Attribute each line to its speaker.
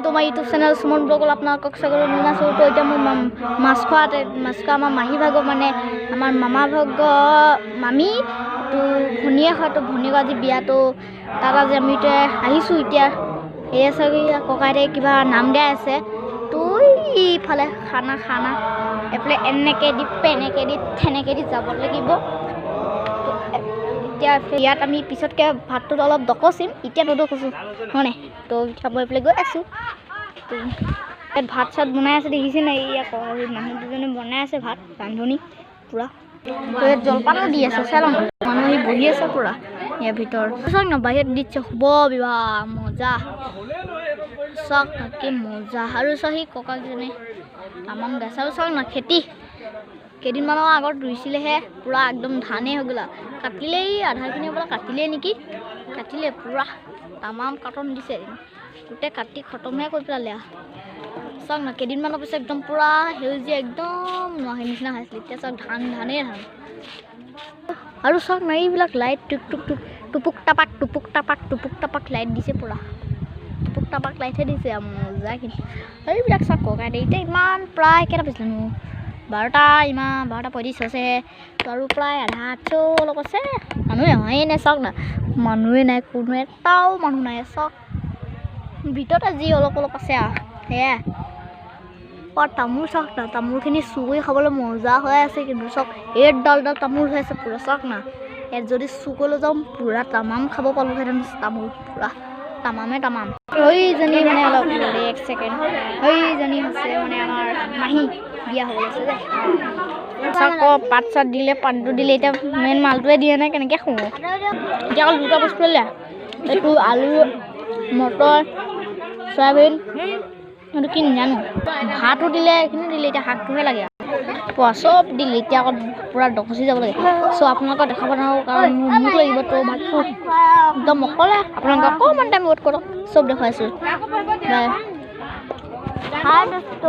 Speaker 1: To my YouTube channel Suman ব্লগত আপোনালোকক স্বাগতম জনাইছোঁ। তো এতিয়া মোৰ মাছ খোৱা আমাৰ মাহী ভাগৰ, মানে আমাৰ মামা ভাগৰ মামী তো ভনীয়েক হয়। তো ভনীয়েক আজি বিয়াটো তাত আজি আমি এতিয়া আহিছোঁ। এতিয়া এয়া চাগে ককাইদেউ কিবা নাম গাই আছে। তো ইফালে খানা খানা এইফালে এনেকৈ দি পেনেকৈ দি তেনেকৈ দি যাব লাগিব। তো এতিয়া ইয়াত আমি পিছতকৈ ভাতটোত অলপ দকচিম, এতিয়া নদকচোঁ, হয়নে? তো এতিয়া মই এইফালে গৈ আছোঁ। তো ইয়াত ভাত চাত বনাই আছে, দেখিছে নাই? এইয়া মানুহ দুজনে বনাই আছে ভাত, ৰান্ধনি পূৰা। তো ইয়াত জলপানো দি আছে, চাই লওঁ। মানুহ আহি বহি আছে পূৰা ইয়াৰ ভিতৰত। চাওক না, বাহিৰত দিছে শুভ বিবাহ। মজা, চাওক না কি মজা। আৰু চাওক, সি ককাকজনে তামাম গাইছে। আৰু চাওক না, খেতি কেইদিনমানৰ আগত ৰুইছিলেহে, পূৰা একদম ধানেই হৈ গ'ল আৰু। কাটিলেই আধাখিনি বোলে, কাটিলেই নেকি? কাটিলে, পূৰা তামাম কাটন দিছে, গোটেই কাটি খতমহে কৰি পেলালে আৰু। চাওক না, কেইদিনমানৰ পিছত একদম পূৰা সেউজীয়া, একদম নোৱাৰি নিচিনা হৈ আছিলে। এতিয়া চাওক, ধান ধানেই ধান। আৰু চাওক না, এইবিলাক লাইট টুক টুক টুক টুপুক টাপাক টুপুক টাপাক টুপুক টাপাক লাইট দিছে, পূৰা টুপুক টাপাক লাইটহে দিছে আৰু, মজা কিন্তু। আৰু এইবিলাক চাওক ককাইদেউ। এতিয়া ইমান প্ৰায় কেইটা বাজিলেনো? 12টা, ইমান 12টা 35 হৈছে। তো আৰু প্ৰায় আধাতকৈও অলপ আছে। মানুহে অহাই নাই, চাওক না, মানুহে নাই, কোনো এটাও মানুহ নাই। চাওক, ভিতৰতে যি অলপ অলপ আছে আৰু সেয়াই। অঁ, তামোল চাওক না, তামোলখিনি চুৰ কৰি খাবলৈ মজা হৈ আছে কিন্তু। চাওক, এইডাল ডাল তামোল হৈ আছে পূৰা। চাওক না, ইয়াত যদি চুৰ কৰি লৈ যাওঁ, পূৰা তামাম খাব পালোহেঁতেন তামোল, পূৰা তামামে তামাম। সেইজনী মানে অলপ, এক ছেকেণ্ড, সেইজনী হৈছে মানে আমাৰ মাহী, বিয়া হ'ব লৈছে যে। চাওক, পাত চাত দিলে, পাতটো দিলে, এতিয়া মেইন মালটোৱে দিয়ে নাই, কেনেকৈ শুওঁ এতিয়া? অকল দুটা বস্তু দিলে, এইটো আলু, মটৰ, চয়াবিন, এইটো কি নাজানো। ভাতো দিলে, এইখিনি দিলে, এতিয়া শাকটোহে লাগে। পোৱা চব দিলে, এতিয়া আকৌ পূৰা দকচি যাব লাগে। চ' আপোনালোকক দেখাব নোৱাৰোঁ, কাৰণ মোৰ মুখ লাগিব। তো ভাতটো একদম অকলে, আপোনালোকে অকণমান টাইম ৱেইট কৰক, চব দেখুৱাইছোঁ। বাই।
Speaker 2: হাই দোস্ত।